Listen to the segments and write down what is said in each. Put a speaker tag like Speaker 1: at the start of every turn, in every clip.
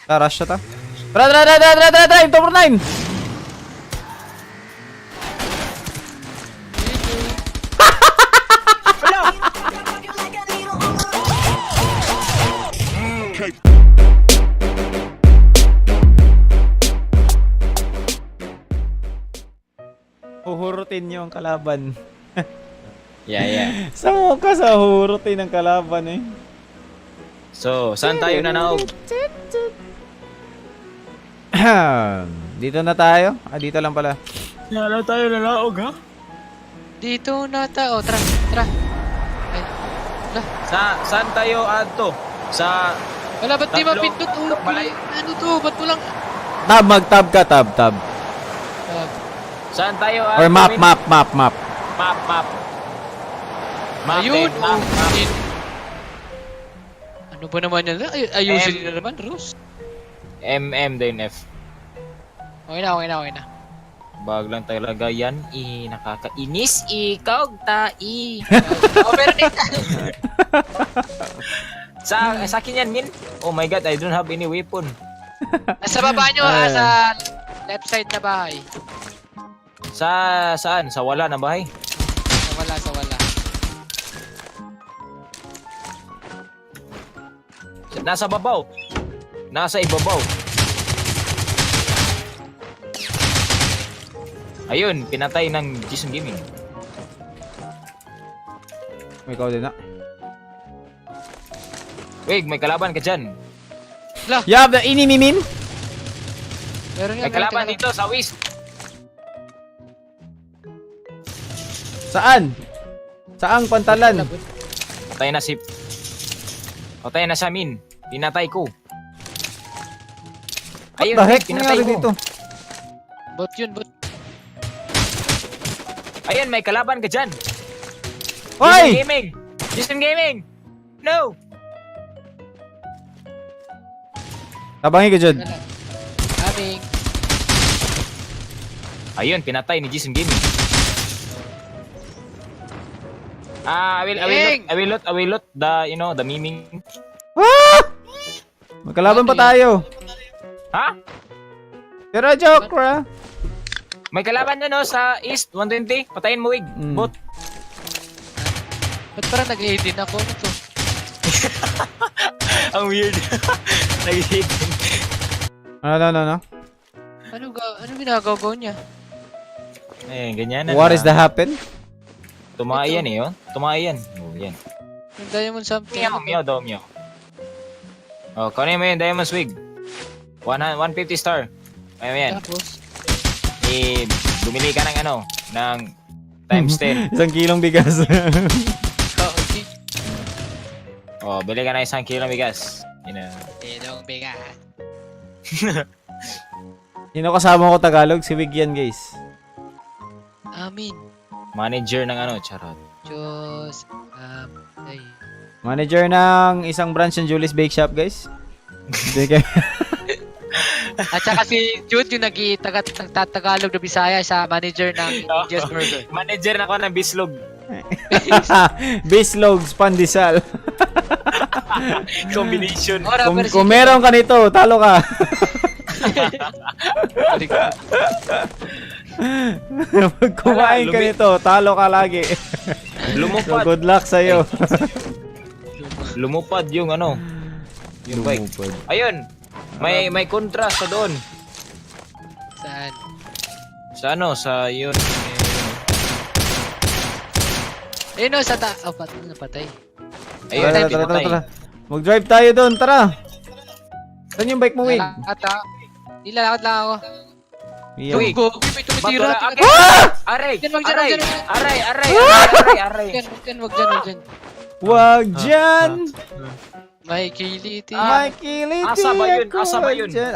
Speaker 1: Tara, rush na ta. Tara, tara, tara, tara, tara, tara, 249! Huhurutin nyo ang kalaban.
Speaker 2: Yeah.
Speaker 1: Sa mukha sa huhurutin ang kalaban eh.
Speaker 2: So, saan tayo nanaog?
Speaker 1: Dito na tayo? Ah, dito lang pala.
Speaker 2: Saan tayo nanaog, ha?
Speaker 3: Dito na tao. Tara, tara. Ay,
Speaker 2: Saan tayo adto? Sa
Speaker 3: wala, ba't di
Speaker 2: Tatlo.
Speaker 3: mapindot? Oh,
Speaker 2: Balay.
Speaker 3: ano to? Ba't walang...
Speaker 1: Tab, mag-tab ka, tab, tab.
Speaker 3: Ah,
Speaker 2: saan tayo adto?
Speaker 1: Or map,
Speaker 2: Min?
Speaker 1: map, map, map.
Speaker 2: Map, map. Map,
Speaker 3: ayun!
Speaker 2: eh, map,
Speaker 3: Oh,
Speaker 2: map.
Speaker 3: shit. Ano ba naman yan? Ay, ayusin
Speaker 2: M.
Speaker 3: na naman, Rose.
Speaker 2: M, M, then F.
Speaker 3: Okay na, okay na, okay na.
Speaker 2: Bag lang talaga yan. Eh, nakakainis. Ikaw, tai.
Speaker 3: Oh, meron din.
Speaker 2: Sa akin yan, Min. Oh my God, I don't have any weapon.
Speaker 3: Nasa baba nyo, ah,
Speaker 1: Ayan.
Speaker 3: sa left side na bahay.
Speaker 2: Sa, saan? Sa wala na bahay?
Speaker 3: Sa wala, sa wala.
Speaker 2: Nasa babaw. Nasa ibabaw. Ayun, pinatay ng Jason Gaming.
Speaker 1: May ikaw din na.
Speaker 2: Wait, may kalaban ka dyan.
Speaker 3: Wala,
Speaker 1: You have the enemy min?
Speaker 3: meron nga.
Speaker 2: May
Speaker 3: Meron,
Speaker 2: kalaban
Speaker 3: teka lang.
Speaker 2: dito sa west.
Speaker 1: Saan? Saang pantalan?
Speaker 2: Patay na si... Patay na sa min. Pinatay ko. Ayun,
Speaker 1: What the heck
Speaker 2: pinatay
Speaker 1: nangyari
Speaker 2: ko.
Speaker 1: dito?
Speaker 3: Bot yun, bot.
Speaker 2: Ayun, may kalaban ka dyan. Jason
Speaker 1: Hoy!
Speaker 2: Gaming! Jason Gaming! No!
Speaker 1: Tabangin ko dyan.
Speaker 3: Teka lang. Coming.
Speaker 2: Ayun, pinatay ni Jason Gaming. Ah, I will
Speaker 3: Gaming!
Speaker 2: loot, I will loot, I will loot the, you know, the miming.
Speaker 1: Ah! Magkalaban pa
Speaker 3: Ano yun?
Speaker 1: tayo.
Speaker 2: Ha?
Speaker 1: Pero joke, ra.
Speaker 2: May kalaban na no sa East 120. Patayin mo, Wig. Bot.
Speaker 3: Ba't parang nag-18 ako? Ano to?
Speaker 2: Ang weird. Nag-hit.
Speaker 1: Ano, ano, ano, ano?
Speaker 3: Ano, ano ginagawa niya?
Speaker 2: Eh, ganyan na.
Speaker 1: What is the happen?
Speaker 2: Tumae yan eh, oh. Tumae yan. Oh, yan.
Speaker 3: Yung diamond something.
Speaker 2: Meow, meow daw, meow. Oh, kunin mo yung Diamond Swig. 150 star. Kaya mo yan.
Speaker 3: Tapos,
Speaker 2: Eh, bumili ka ng ano, ng times 10.
Speaker 1: 1 kilong bigas.
Speaker 3: okay.
Speaker 2: Oh, bili ka ng 1 kilo bigas. Yun na.
Speaker 3: Ilong bigas.
Speaker 1: Sino kasama ko Tagalog? Si Wig yan, guys.
Speaker 3: Amin.
Speaker 2: Manager ng ano, charot.
Speaker 3: Diyos. Ay.
Speaker 1: Manager ng isang branch ng Julie's Bake Shop, guys. Hindi kayo.
Speaker 3: At saka si Jude yung nagtatagalog na Bisaya sa manager ng India's Burger.
Speaker 2: Manager na ako ng Bislog.
Speaker 1: Bislogs Pandesal.
Speaker 2: Combination.
Speaker 3: Oh,
Speaker 1: Kung,
Speaker 3: rapper
Speaker 1: kung meron ka nito, talo ka. Pag kumain ka nito, talo ka lagi. So,
Speaker 2: Lumupad.
Speaker 1: good luck sa'yo.
Speaker 2: Lumupad yung ano, yung bike. Ayun. May kontra sa doon.
Speaker 3: Saan?
Speaker 2: Sa ano, sa yun.
Speaker 3: Eh no, sa ta... Oh, napatay.
Speaker 2: Ayun,
Speaker 1: Tara, tara, tara,
Speaker 2: pinatay.
Speaker 1: tara. Mag-drive tayo doon, tara. Saan yung bike mo, Wig?
Speaker 3: Lalakad ah. Nilalakad lang ako.
Speaker 1: Iyan.
Speaker 2: Wig.
Speaker 3: Go, may tumitira.
Speaker 2: Bato na-
Speaker 3: Tingnan-
Speaker 2: Ah! Aray!
Speaker 3: Dyan, wag dyan,
Speaker 2: Aray!
Speaker 3: wag dyan, wag dyan.
Speaker 2: Aray! Aray! Aray! Aray! Aray!
Speaker 3: Wag dyan, wag dyan, wag dyan, wag dyan.
Speaker 1: Wag dyan!
Speaker 3: May kiliti.
Speaker 1: May kiliti
Speaker 2: Asa ba yun?
Speaker 1: ako
Speaker 2: Asa ba yun?
Speaker 1: dyan.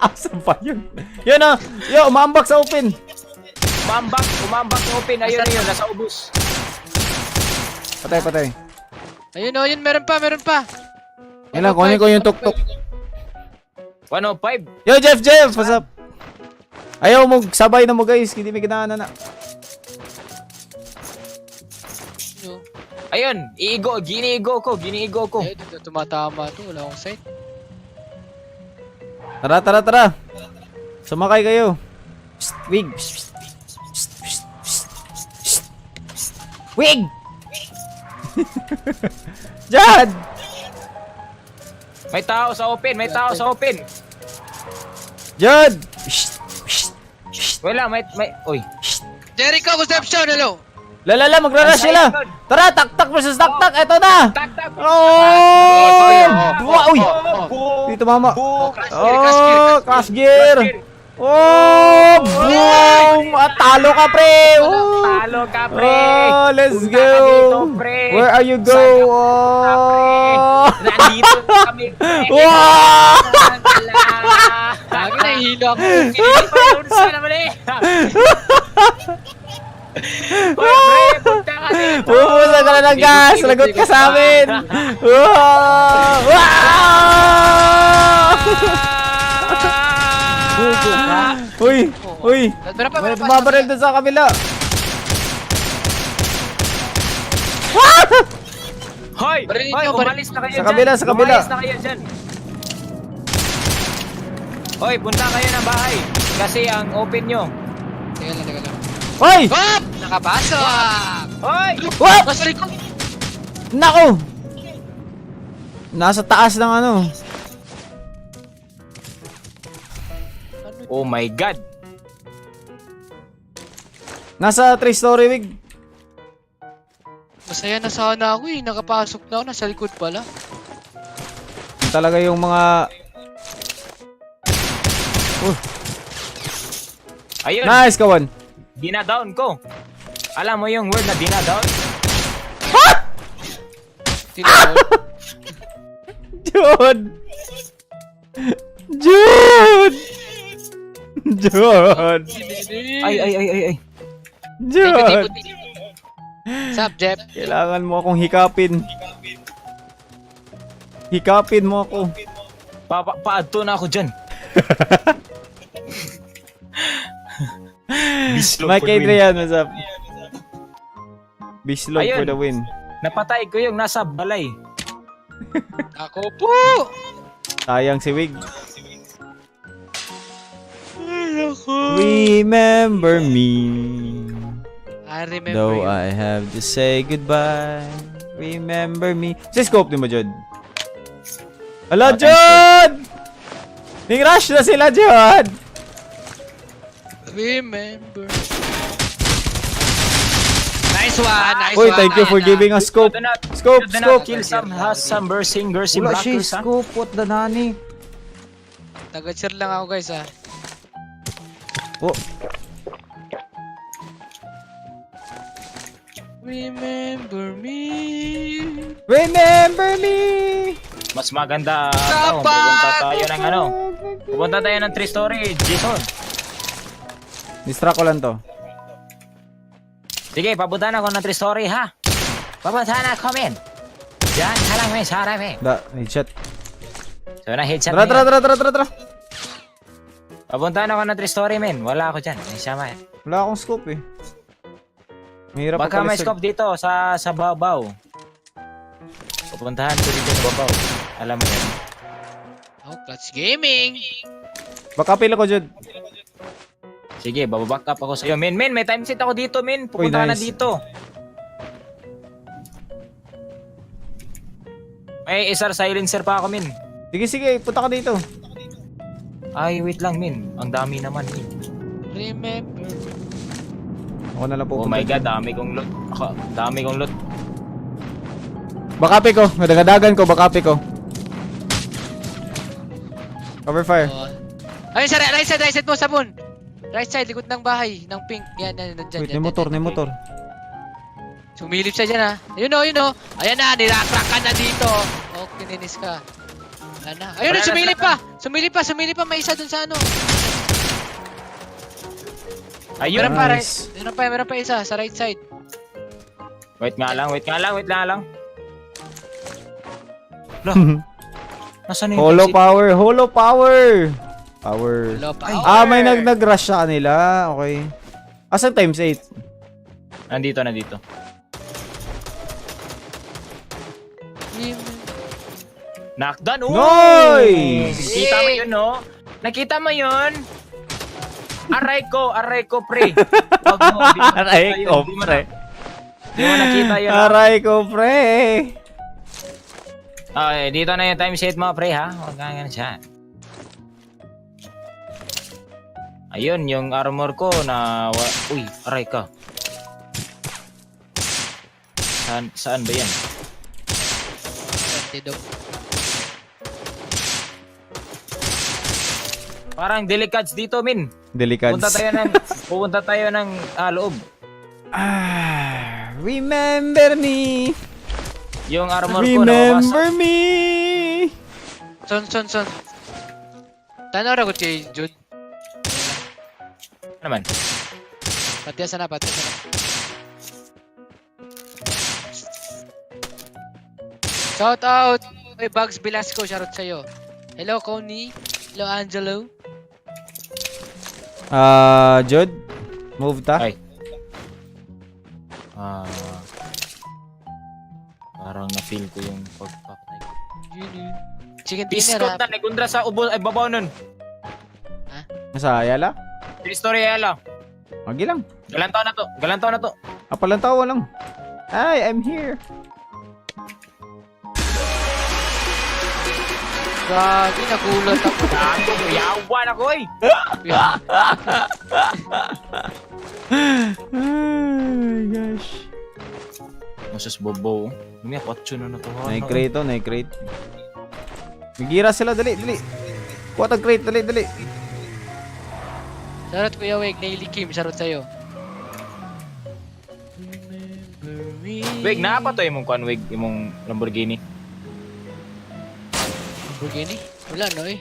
Speaker 1: Asa ba yun? Yun ah! Yo, umambak sa open!
Speaker 2: Umambak! Umambak open! Ayun, ayun! Nasa ubus!
Speaker 1: Patay, patay.
Speaker 3: Ayun oh, yun, meron pa, meron pa.
Speaker 1: Yan lang, kunin ko yung tuktok.
Speaker 2: 105!
Speaker 1: Yo, Jeff, Jeff! What's up? Ayaw mo, sabay na mo guys. Hindi may kinaanan na.
Speaker 3: Ano?
Speaker 2: Ayun! Iigo! Giniigo ko! Giniigo ko!
Speaker 3: Ayun, dito tumatama to. Wala akong sight.
Speaker 1: Tara, tara, tara. Sumakay kayo. Psst, wig. Psst, psst, psst, psst, psst, psst. Wig! Jad!
Speaker 2: May tao sa open, may tao sa open.
Speaker 1: Jad! Psst, psst, psst,
Speaker 2: Wala, may, uy.
Speaker 1: psst.
Speaker 3: Jericho Concepcion, hello!
Speaker 1: Lalala, magrarush sila. Tara, taktak versus taktak. Ito na!
Speaker 2: Tak, tak.
Speaker 1: Oh! Buwa, uy!
Speaker 3: Oh,
Speaker 1: Dito mama.
Speaker 3: oh, crash gear, crash gear,
Speaker 1: Oh, crash gear. Oh, boom! At talo ka, pre! Oh.
Speaker 2: Talo ka, pre.
Speaker 1: Oh, let's
Speaker 2: Punta
Speaker 1: go!
Speaker 2: ka dito, pre.
Speaker 1: Where are you go?
Speaker 2: Saan ka pupunta, pre?
Speaker 1: Oh!
Speaker 2: Nandito kami, pre.
Speaker 1: Wow!
Speaker 3: Lagi nahihilo ako.
Speaker 2: Saan naman eh? Uy, pre, punta ka dito.
Speaker 1: Pupusa ka na ng gas! Lagot ka sa amin! Wow! Wow!
Speaker 3: Bugo ka.
Speaker 1: Uy! Uy!
Speaker 3: Meron pa,
Speaker 1: May
Speaker 3: meron pa.
Speaker 1: bumabaril doon sa kabila!
Speaker 2: Hoy!
Speaker 3: Barilin
Speaker 2: Hoy,
Speaker 3: nyo, baril-
Speaker 2: umalis na kayo
Speaker 1: Sa
Speaker 2: dyan.
Speaker 1: kabila, sa kabila.
Speaker 2: Umalis na kayo dyan. Hoy, punta kayo ng bahay. Kasi ang open nyo.
Speaker 3: Teka lang, teka lang.
Speaker 1: Hoy!
Speaker 3: Hop! Nakapasok!
Speaker 2: Hoy!
Speaker 1: What?
Speaker 3: Nasa likod!
Speaker 1: Nako! Nasa taas ng ano.
Speaker 2: Oh my God!
Speaker 1: Nasa 3-story wig.
Speaker 3: Masaya na sana ako eh. Nakapasok na ako. Nasa likod pala.
Speaker 1: Talaga yung mga...
Speaker 2: Ayun,
Speaker 1: Nice, kawan.
Speaker 2: dinadown ko. Alam mo yung word na dinadown?
Speaker 3: Tinawag.
Speaker 1: Jude! Jude! Jude!
Speaker 2: Ay, ay, ay, ay, ay.
Speaker 3: Thank you, thank you,
Speaker 1: Jude!
Speaker 3: thank you. Sup, Jeff?
Speaker 1: Kailangan mo akong hikapin. Hikapin mo ako.
Speaker 2: Pa, pa, paadto na ako dyan. Bislog
Speaker 1: Mike
Speaker 2: for the win.
Speaker 1: Adrian, what's up? Bislog
Speaker 2: Ayun.
Speaker 1: for the win.
Speaker 2: Napatay ko yung nasa balay.
Speaker 3: Ako po!
Speaker 1: Sayang si Wig.
Speaker 3: Ay, ako.
Speaker 1: Remember me.
Speaker 3: I remember
Speaker 1: Though
Speaker 3: you.
Speaker 1: I have to say goodbye. Remember me. Sa scope ni mo, Jod. Hala,
Speaker 2: Oh, thanks,
Speaker 1: Jod! Ning-rush na sila, Jod!
Speaker 3: Remember. Nice one, nice
Speaker 1: Uy,
Speaker 3: one.
Speaker 1: thank you for
Speaker 3: Ayan na.
Speaker 1: giving us scope.
Speaker 2: Do not,
Speaker 1: Scope,
Speaker 2: do not
Speaker 1: scope.
Speaker 2: kill some, has some bursting, bursting
Speaker 1: Wala siya
Speaker 2: blockers, ha?
Speaker 1: scope. What the nani?
Speaker 3: Taga-share lang ako guys ah.
Speaker 1: Oh,
Speaker 3: Remember me.
Speaker 1: remember me!
Speaker 2: Mas maganda tao,
Speaker 3: Kapag-
Speaker 2: pupunta tayo ng ano. Pupunta tayo ng 3-story, Jason.
Speaker 1: Distract ko lang to.
Speaker 2: Sige, papunta na ako ng 3-story, ha? Papunta na ako, men. Diyan ka lang, men. Sarap, men.
Speaker 1: Da, headshot.
Speaker 2: So, na headshot
Speaker 1: Tara,
Speaker 2: na
Speaker 1: tara,
Speaker 2: yun.
Speaker 1: tara, tara, tara, tara.
Speaker 2: Papunta na ako ng 3-story, men. Wala ako dyan. Ay, sama, eh.
Speaker 1: Wala akong scope eh. Mahirap
Speaker 2: Baka may
Speaker 1: pagkalisod.
Speaker 2: scope dito sa babaw. Pupuntahan ko dito sa babaw. Alam mo yun.
Speaker 3: Oh, Clutch Gaming.
Speaker 1: Baka pila ko, Jod.
Speaker 2: Sige, bababack up ako sa'yo. Men, men, may time set ako dito, men. Pupunta ka na
Speaker 1: nice.
Speaker 2: dito. May SR silencer pa ako, men.
Speaker 1: Sige, sige, punta ka dito.
Speaker 2: Ay, wait lang, men. Ang dami naman, men.
Speaker 3: Remember.
Speaker 1: Ako na lang
Speaker 2: Oh
Speaker 1: pupunta.
Speaker 2: my God, dami kong loot. Ako, dami kong loot.
Speaker 1: Bakapi ko. Nadagadagan ko, bakapi ko. Cover fire.
Speaker 3: Oh. Ayun, sa right side, right side mo, sabon. Right side, likod ng bahay, ng pink. Yan, yan, nandyan.
Speaker 1: Wait,
Speaker 3: yan,
Speaker 1: may motor,
Speaker 3: yan,
Speaker 1: may
Speaker 3: yan.
Speaker 1: motor.
Speaker 3: Sumilip siya dyan ah. Ayun o, ayun o. Ayan na, nirakrak ka na dito. Oh, kininis ka. Wala na. Ayun
Speaker 2: Wala
Speaker 3: na,
Speaker 2: na,
Speaker 3: sumilip
Speaker 2: wala
Speaker 3: pa. Sumilip pa, sumilip pa. May isa dun sa ano.
Speaker 2: Ayun.
Speaker 3: Meron pa, right,
Speaker 1: Nice.
Speaker 3: meron pa isa sa right side.
Speaker 2: Wait nga lang, wait nga lang, wait nga lang. Lah, nasaan na yung
Speaker 1: Holo
Speaker 2: time set?
Speaker 1: power, holo power. Power.
Speaker 3: Hello, power.
Speaker 1: Ah, may nag-rush sa kanila. Okay. Asan times 8?
Speaker 2: Nandito, nandito. Knockdown. Ooh!
Speaker 1: Nice!
Speaker 2: Kita mo yun, no? Nakita mo yun? Aray ko, pre. Wag mo, di mo nakita
Speaker 1: Aray
Speaker 2: yun,
Speaker 1: ko,
Speaker 2: di mo
Speaker 1: pre.
Speaker 2: Di mo nakita yun, ha?
Speaker 1: Aray ko, pre.
Speaker 2: Okay, dito na yung time set mo, pre, ha? Huwag kang ganun siya. Ayun, yung armor ko na... Uy, aray ka. Saan ba yan?
Speaker 3: Antidote.
Speaker 2: Parang delicads dito, min.
Speaker 1: Delicads.
Speaker 2: Pupunta tayo ng loob.
Speaker 1: Ah, remember me.
Speaker 2: Yung armor ko nababasa.
Speaker 1: Remember me.
Speaker 3: Son, son, son. Tanaw ra ko kay Jude.
Speaker 2: Ano naman?
Speaker 3: Patiya sana, patiya sana. Shout out kay Bugs Velasco, shoutout sa'yo. Hello, Connie. Hello, Angelo.
Speaker 1: Ah, Jude. Move ta.
Speaker 2: Ay. Parang na-feel ko yung pagpapatay ko.
Speaker 3: Yun, yun. Chicken dinner,
Speaker 2: Discount
Speaker 3: ha?
Speaker 2: na, Nikundra sa ubo, ay babaw nun.
Speaker 1: Sa Ayala?
Speaker 2: Three story Ayala.
Speaker 1: Agi lang.
Speaker 2: Galantaw na to, galantaw na to.
Speaker 1: Apalantawa lang. Ay, I'm here.
Speaker 3: Grabe, nagulat ako.
Speaker 2: Gago, yawan ako eh.
Speaker 1: Ay, gosh.
Speaker 2: Masus bobo. Lumiya, kwatso na na to.
Speaker 1: Nai-crate to, nai-crate. Migira sila, dali, dali. Kuha tag crate, dali, dali.
Speaker 3: Shoutout Kuya Wig, Naily Kim, shoutout sa'yo. Remember me.
Speaker 2: Wig, naa pa to imong kwan, Wig, imong Lamborghini.
Speaker 3: Lamborghini? Wala, no eh.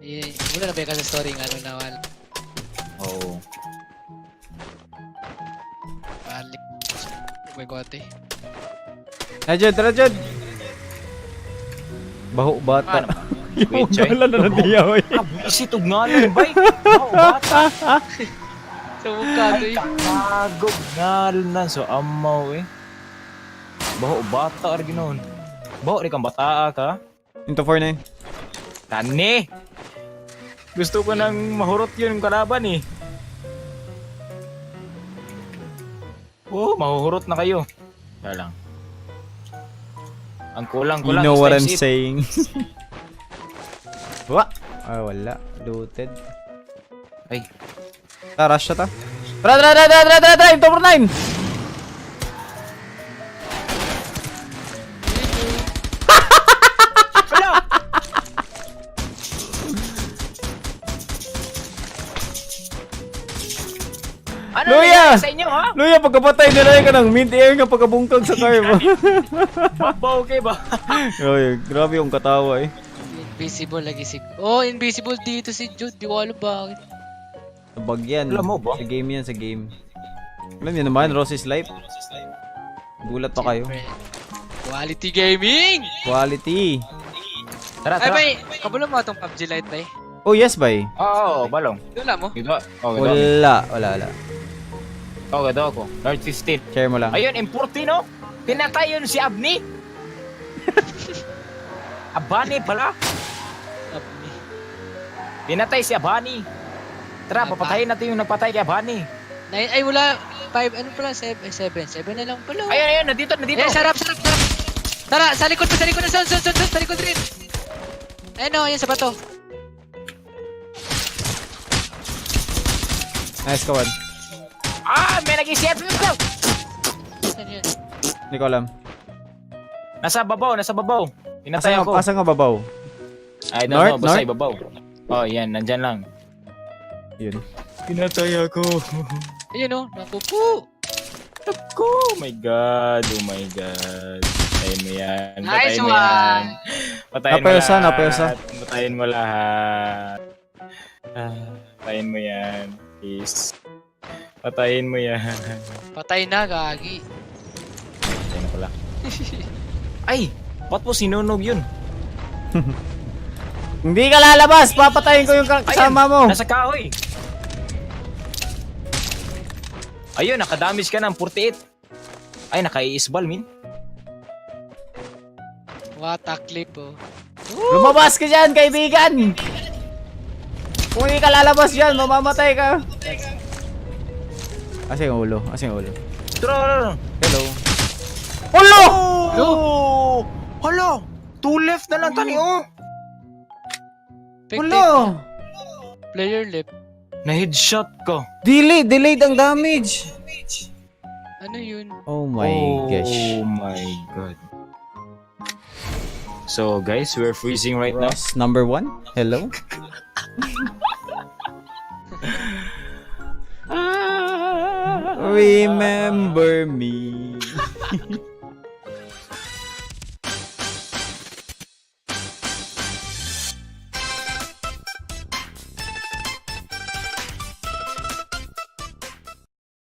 Speaker 3: Eh, wala na ba yung kasi story nga ano na wala.
Speaker 2: Oo.
Speaker 3: Balik. Oh my God, eh.
Speaker 1: Na, Jude, tara, Jude. Baho bata.
Speaker 2: Ano?
Speaker 1: Yung
Speaker 2: Wait, Choy.
Speaker 1: gala na nadiyaw eh.
Speaker 2: Ah, buisit og ngalan, bay. Oo, bata.
Speaker 3: Sa mukha to
Speaker 2: Ay,
Speaker 3: eh.
Speaker 2: kagog ngalan na. So, amaw eh. Baho, bata, ar ginoon. Baho, rin kang bataa ka.
Speaker 1: Into 4-9.
Speaker 2: Tani! Gusto ko nang mahurot yun yung kalaban eh. Oh, mahuhurot na kayo. Kaya lang. Ang
Speaker 1: You
Speaker 2: kulang-kulang
Speaker 1: know
Speaker 2: is
Speaker 1: what I'm
Speaker 2: times eight.
Speaker 1: saying. Wa! Ah, wala. Looted.
Speaker 2: Ay,
Speaker 1: Tara, rush na ta. Tara, tara, tara, tara, tara, tara, into 4-9!
Speaker 2: Wala! Ano
Speaker 1: Luya!
Speaker 2: nangyari sa inyo, ha?
Speaker 1: Luya, pagkapatay nila ka ng mid-air nga pagkabungkag sa car mo.
Speaker 2: Babaw kay ba?
Speaker 1: Ay, grabe yung katawa eh.
Speaker 3: Invisible lagi si... Oh, invisible dito si Jude. Di ko alam bakit.
Speaker 1: Sa bug yan.
Speaker 2: Alam mo ba?
Speaker 1: Sa game yan, sa game. Alam niyo naman, Rose's Life. Gulat pa kayo.
Speaker 3: Siyempre. Quality gaming!
Speaker 1: Quality.
Speaker 2: Tara,
Speaker 3: Ay,
Speaker 2: tara.
Speaker 3: bay! Kabalo mo itong PUBG Lite, bay.
Speaker 1: Oh, yes, bay.
Speaker 2: Oo, balong.
Speaker 3: Wala mo?
Speaker 2: Gito. Oh, gito.
Speaker 1: Wala, wala, wala.
Speaker 2: Oh, gito ako. Lord 15.
Speaker 1: Share mo lang.
Speaker 2: Ayun, M14, no? Pinatay yun si Abni. Abani pala.
Speaker 3: Abni.
Speaker 2: Pinatay si Abani. Tara,
Speaker 3: Abani.
Speaker 2: papatayin natin yung nagpatay kay Abani.
Speaker 3: Nine, ay, wala. Five, ano pala? Seven, ay, seven. Seven na lang pala.
Speaker 2: Ayun, ayun, nandito, nandito.
Speaker 3: Eh, sarap, sarap, sarap. Tara, sa likod pa, sa likod na. Son, son, son, son, sa likod rin. Ayun o, ayun sa bato.
Speaker 1: Nice kawan.
Speaker 2: Ah, may nag-isip.
Speaker 3: Saan yun?
Speaker 1: Hindi ko alam.
Speaker 2: Nasa babaw, nasa babaw. Pinatay
Speaker 1: Asa
Speaker 2: ako.
Speaker 1: nga, asa nga babaw?
Speaker 2: I don't
Speaker 1: North,
Speaker 2: know, basta
Speaker 1: north?
Speaker 2: ibabaw. Oh, yan, nandyan lang.
Speaker 1: Yun.
Speaker 2: Pinatay ako.
Speaker 3: Ayun o, naku po.
Speaker 2: Ako, oh my God, oh my God. Patayin mo yan.
Speaker 3: Nice
Speaker 2: Patayin mo
Speaker 3: one.
Speaker 2: yan. Patayin mo
Speaker 1: Napayusa,
Speaker 2: lahat.
Speaker 1: napayusa.
Speaker 2: Patayin mo lahat. Ah, patayin mo yan. Please. Patayin mo yan.
Speaker 3: Patay na, gagi.
Speaker 2: Patayin na pala. Ay! Ba't mo sinunog yun?
Speaker 1: Hindi ka lalabas! Papatayin ko yung kasama mo!
Speaker 2: Nasa kahoy! Ayun, nakadamage ka ng 48. Ay, nakaiisbal, min.
Speaker 3: What a clip oh.
Speaker 1: Lumabas ka dyan, kaibigan! Kung hindi ka lalabas dyan, mamamatay ka. Asa yung ulo? Asa yung ulo?
Speaker 2: Tara, tara.
Speaker 1: Hello. Ulo!
Speaker 2: Oh! Hala! Two left na lang tani oh!
Speaker 3: Spectate.
Speaker 1: Ulo!
Speaker 3: Player left.
Speaker 2: Na-headshot ko.
Speaker 1: Delay, delayed ang damage.
Speaker 3: Ano yun?
Speaker 1: Oh my gosh.
Speaker 2: Oh my God. So guys, we're freezing right now.
Speaker 1: Ross, number one? Hello? Remember me.